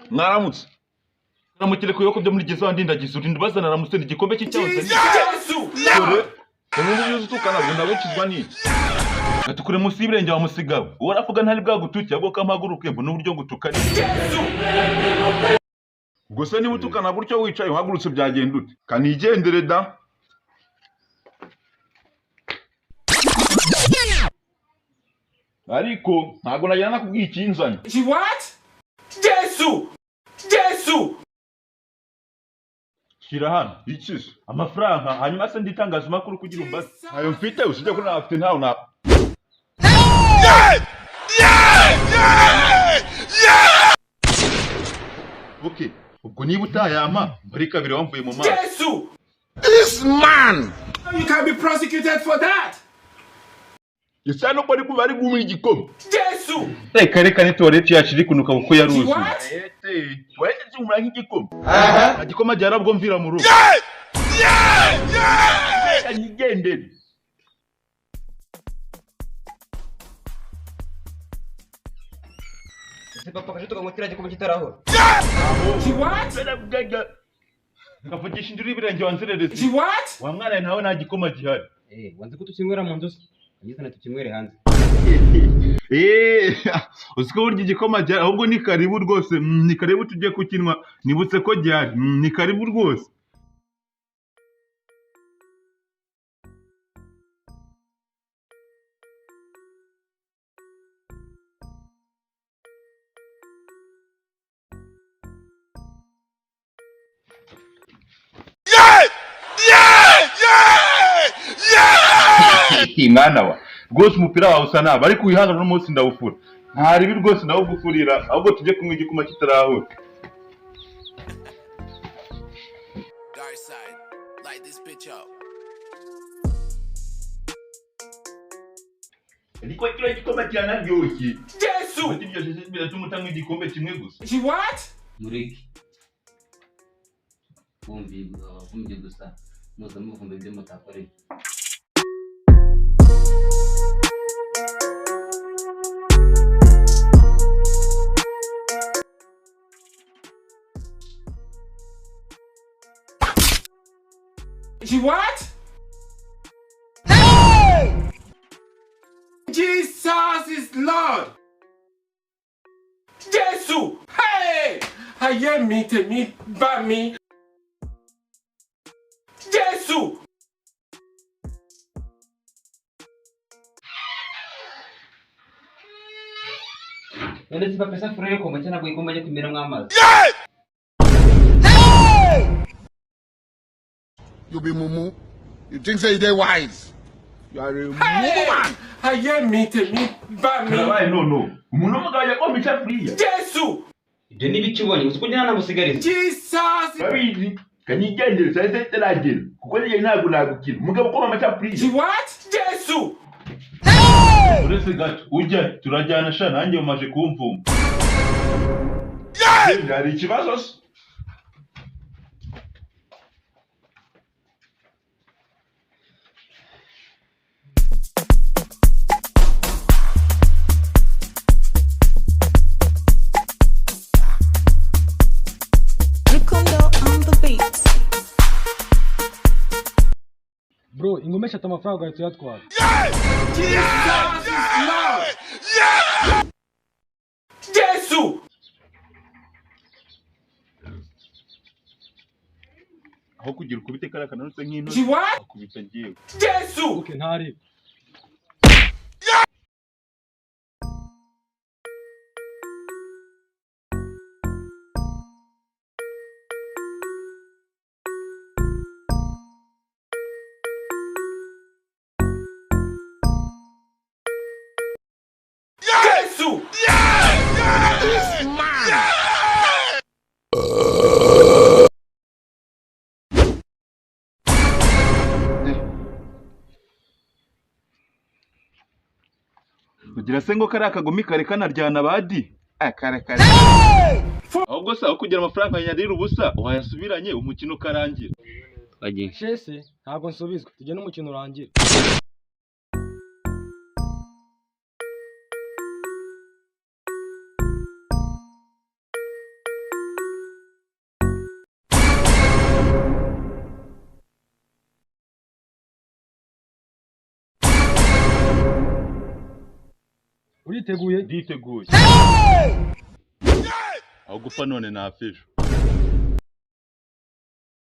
Mwaramutse. Ramukire ku yoko byo muri gezo ndindagiza urinda bazana ramutse igikombe cy'icyahoze. Jesu! Dore ubu yuzuye utukana ngo ndabukizwa n'iki? Gatukure munsi y'ibirenge wa musigabo. Uwo aravuga ntari bwagutuke ahubwo kampaguruke mbona uburyo ngutukana. Jesu! Ubwo se niba utukana gutyo wicaye uhagurutse byagenda ute? Kanigendere da. Ariko ntabwo nagira nakubwiye ikinzanye. She what? Jesu! Jesu! Shyira hano. Iki se? Amafaranga hanyuma se nditangazamakuru kugira umbaze. Ntayo mfite usibye ko ntafite ntawe na. Okay. Ubwo niba utayampa muri kabiri wamvuye mu maso. Jesu! This man! You can be prosecuted for that! Ese nuko ari kuba ari guhumura igikoma. Jesu! Reka reka ni tuwarete yacu iri kunuka kuko yaruzuye. What? Tuwarete zihumura nk'igikoma. Nta gikoma gyarabwo mvira mu rugo. Reka nigendere. Ese papa kaje tukanywa kiriya gikoma kitarahora. She what? Baravugaga. Kavugisha induru y'ibirenge wanzererezi. She what? Wa mwana nawe nta gikoma gihari. Eh, wanze ko tukinywera mu nzu se? Ngizana tukinywere hanze. Eh, uzi ko burya igikoma gihari ahubwo ni karibu rwose, ni karibu tujye kukinywa nibutse ko gihari, ni karibu rwose. Mwana wa rwose umupira wawe usa nabi ariko wihangane uno munsi ndawufura nta ribi rwose ndawugufurira ahubwo tujye kunywa igikoma kitarahura. Dark side, light this bitch up. Ariko kiriya gikoma kiranaryoshye. Jesu! Kiryoshye biratuma utanywa igikombe kimwe gusa. She what? Mureke. Bumvi abavumbyi gusa muza muvumba ibyo mutakoreye. She what? Jesus is Lord! Jesu! Hey! Ayé mi tèmi bá mi. Jesu! None se papa isafuriya iri kumva cyangwa igikoma cyo kumeramo amazi? You be mumu. You think say they wise. You are a mumu man. Ayé mi tèmi bá mi. Karabaye noneho umuntu w'umugabo ajya kumva isafuriya. Jesu! Ibyo ni ibiki ubonye? Uzi ko njye nanamusigariza. Jesus! Urabizi kanigendere saa sita itaragera kuko njye ntabwo nagukina umugabo ukoma amasafuriya. She what? Jesu! Uretse gato ujya turajyana sha nanjye umaje kumvuma. Hari ikibazo se? Rukundo on the beat. Bro, ingoma eshatu amafaranga ugahita uyatwara. Jesus is Lord! Jesu! Aho kugira ukubite kariya kananutse nk'intozi She what? akubita njyewe. Jesu! Okay, ntari. Jesu! This man! Ugira se ngo kariya kagumi kare kanaryana badi? Kare kare. Ahubwo se aho kugira amafaranga yarira ubusa wayasubiranye umukino ukarangira. Twagiye. Shese, ntabwo nsubizwa. Tugende umukino urangire. Uriteguye? Nditeguye. Aho gupfa none napfa ejo.